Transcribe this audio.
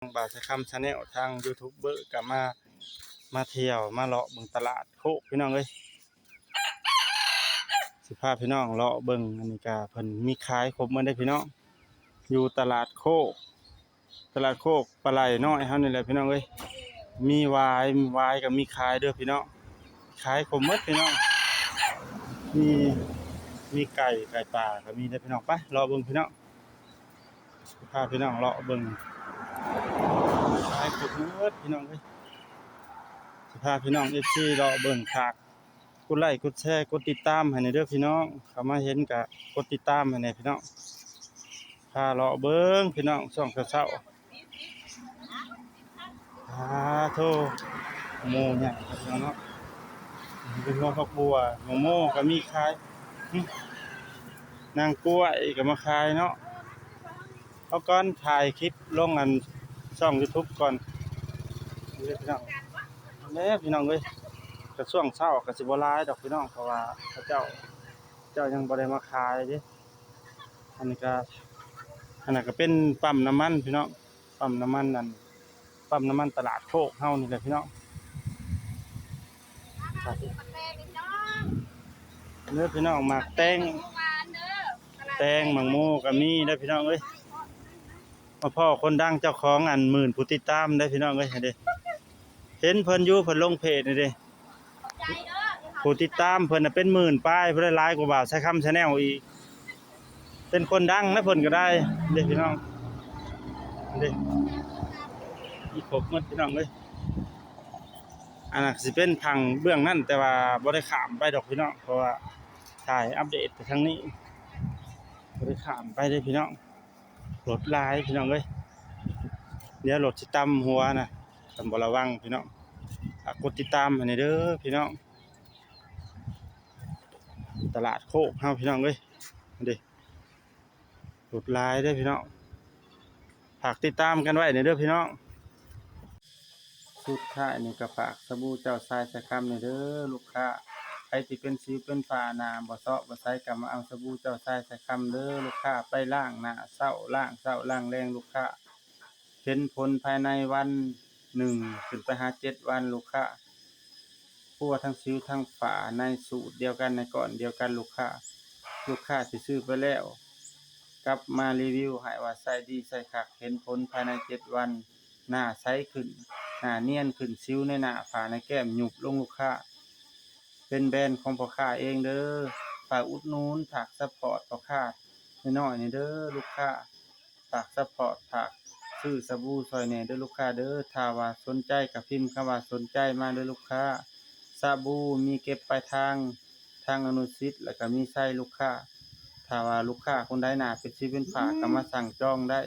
ບ່າວໄຊຄຳ Channel ທາງຢູທູບເບີກໍມາ ມາທ່ຽວມາເລາະເບິ່ງຕະຫຼາດໂຄກພີ່ນ້ອງເອີຍ. ຊິພາພີ່ນ້ອງເລາະເບິ່ງ ອັນນີ້ກະເພິ່ນມີຂາຍຄົບໝົດເດ້ພີ່ນ້ອງ ຢູ່ຕະຫຼາດໂຄກ ຕະຫຼາດໂຄກປາໄຫຼນ້ອຍເຮົານີ້ແຫຼະພີ່ນ້ອງເອີຍ. ມີຫວາຍ ຫວາຍກໍມີຂາຍເດີພີ່ນ້ອງ ຂາຍຄົບໝົດພີ່ນ້ອງ. ມີ ມີໄກ່ ໄກ່ປ່າກໍມີເດີພີ່ນ້ອງ. ໄປເລາະເບິ່ງພີ່ນ້ອງ ພາພີ່ນ້ອງເລາະເບິ່ງ ຂາຍຄົບໝົດພີ່ນ້ອງເອີຍ. ຊິພາພີ່ນ້ອງເອັຟຊີເລາະເບິ່ງ ຝາກກົດໄລ້ກົດແຊ ກົດຕິດຕາມໃຫ້ແດ່ເດີພີ່ນ້ອງ ເຂົ້າມາເຫັນກະກົດຕິດຕາມໃຫ້ແດ່ພີ່ນ້ອງ. ພາເລາະເບິ່ງພີ່ນ້ອງ ຊ່ວງເຊົ້າໆ ອາໂທ້ ໝູໃຫຍ່ຄັກພີ່ນ້ອງເນາະ. ເປັນຫົວຜັກບົວ ໝາກໂມກໍມີຂາຍ ນາງກ້ວຍກໍມາຂາຍເນາະ. ເອົາກ່ອນ ຖ່າຍຄລິບລົງອັນຊ່ອງຢູທູບກ່ອນເດີພີ່ນ້ອງ. ແລ້ວພີ່ນ້ອງເອີຍ ກະຊ່ວງເຊົ້າກໍຊິບໍ່ຫຼາຍດອກພີ່ນ້ອງ ເພາະວ່າເຂົາເຈົ້າ ເຈົ້າຍັງບໍ່ໄດ້ມາຂາຍເດ້. ອັນນີ້ກະ ອັນນັ້ນກະເປັນປ້ຳນ້ຳມັນພີ່ນ້ອງ ປ້ຳນ້ຳມັນ ອັນປ້ຳນ້ຳມັນຕະຫຼາດໂຄກເຮົານີ້ແຫຼະພີ່ນ້ອງ. ເດີພີ່ນ້ອງ ໝາກແຕງ ແຕງ ໝາກໂມກໍມີເດີພີ່ນ້ອງເອີຍ. ມາພໍ້ຄົນດັງເຈົ້າຂອງອັນໝື່ນຜູ້ຕິດຕາມເດີພີ່ນ້ອງເອີຍ. ເຫັນເພິ່ນຢູ່ ເພິ່ນລົງເພຈນີ້ເດ້ ຜູ້ຕິດຕາມເພິ່ນນະເປັນໝື່ນປາຍ ເພິ່ນໄດ້ຫຼາຍກວ່າບ່າວໄຊຄຳ Channel ອີກ. ເປັນຄົນດັງນະເພິ່ນກໍໄດ້ເດ້ພີ່ນ້ອງ ເດ້ ມີຄົບໝົດພີ່ນ້ອງເອີຍ. ອັນນັ້ນຊິເປັນຝັ່ງເບື້ອງນັ້ນ ແຕ່ວ່າບໍ່ໄດ້ຂ້າມໄປດອກພີ່ນ້ອງ ເພາະວ່າຖ່າຍອັບເດດໄປທາງນີ້ ບໍ່ໄດ້ຂ້າມໄປເດ້ພີ່ນ້ອງ. ລົດຫຼາຍພີ່ນ້ອງເອີຍ ດຽວລົດຊິຕຳຫົວນະ ຄັນບໍ່ລະວັງພີ່ນ້ອງ. ຝາກກົດຕິດຕາມໃຫ້ແດ່ເດີພີ່ນ້ອງ ຕະຫຼາດໂຄກເຮົາພີ່ນ້ອງເອີຍ. ເດ້ ລົດຫຼາຍເດ້ພີ່ນ້ອງ ຝາກຕິດຕາມກັນໄວ້ແດ່ເດີພີ່ນ້ອງ. ສຸດທ້າຍນີ້ກໍຝາກສະບູເຈົ້າຊາຍສາຍຄຳແດ່ເດີລູກຄ້າ. ໃຜທີ່ເປັນສິວເປັນຝ້າ ໜ້າບໍ່ເຊາະບໍ່ໃສ ກໍມາເອົາສະບູເຈົ້າຊາຍສາຍຄຳເດີລູກຄ້າ ໄປລ້າງໜ້າເຊົ້າ ລ້າງເຊົ້າລ້າງແລງລູກຄ້າ. ເຫັນຜົນພາຍໃນວັນໜຶ່ງ ຂຶ້ນໄປຫາເຈັດວັນລູກຄ້າ. ປົວທັງສິວທັງຝ້າ ໃນສູດດຽວກັນ ໃນກ້ອນດຽວກັນລູກຄ້າ. ລູກຄ້າທີ່ຊື້ໄປແລ້ວ ກັບມາຣີວິວໃຫ້ວ່າໃຊ້ດີໃຊ້ຄັກ ເຫັນຜົນພາຍໃນເຈັດວັນ ໜ້າໃສຂຶ້ນ ໜ້ານຽນຂຶ້ນ ສິວໃນໜ້າ ຝ້າໃນແກ້ມຍຸບລົງລູກຄ້າ. ເປັນແບຣນຂອງພໍ່ຄ້າເອງເດີ ຝາກອຸດໜູນ ຝາກຊັບພອດພໍ່ຄ້ານ້ອຍໆນີ້ເດີລູກຄ້າ. ຝາກຊັບພອດ ຝາກຊື້ສະບູຊ່ອຍແດ່ເດີລູກຄ້າເດີ. ຖ້າວ່າສົນໃຈກໍພິມຄຳວ່າສົນໃຈມາເດີລູກຄ້າ. ສະບູມີເກັບປາຍທາງ ທາງອະນຸສິດ ແລ້ວກໍມີໃຊ້ລູກຄ້າ. ຖ້າວ່າລູກຄ້າຄົນໃດໜ້າເປັນສິວເປັນຝ້າ ກໍມາສັ່ງຈອງໄດ້.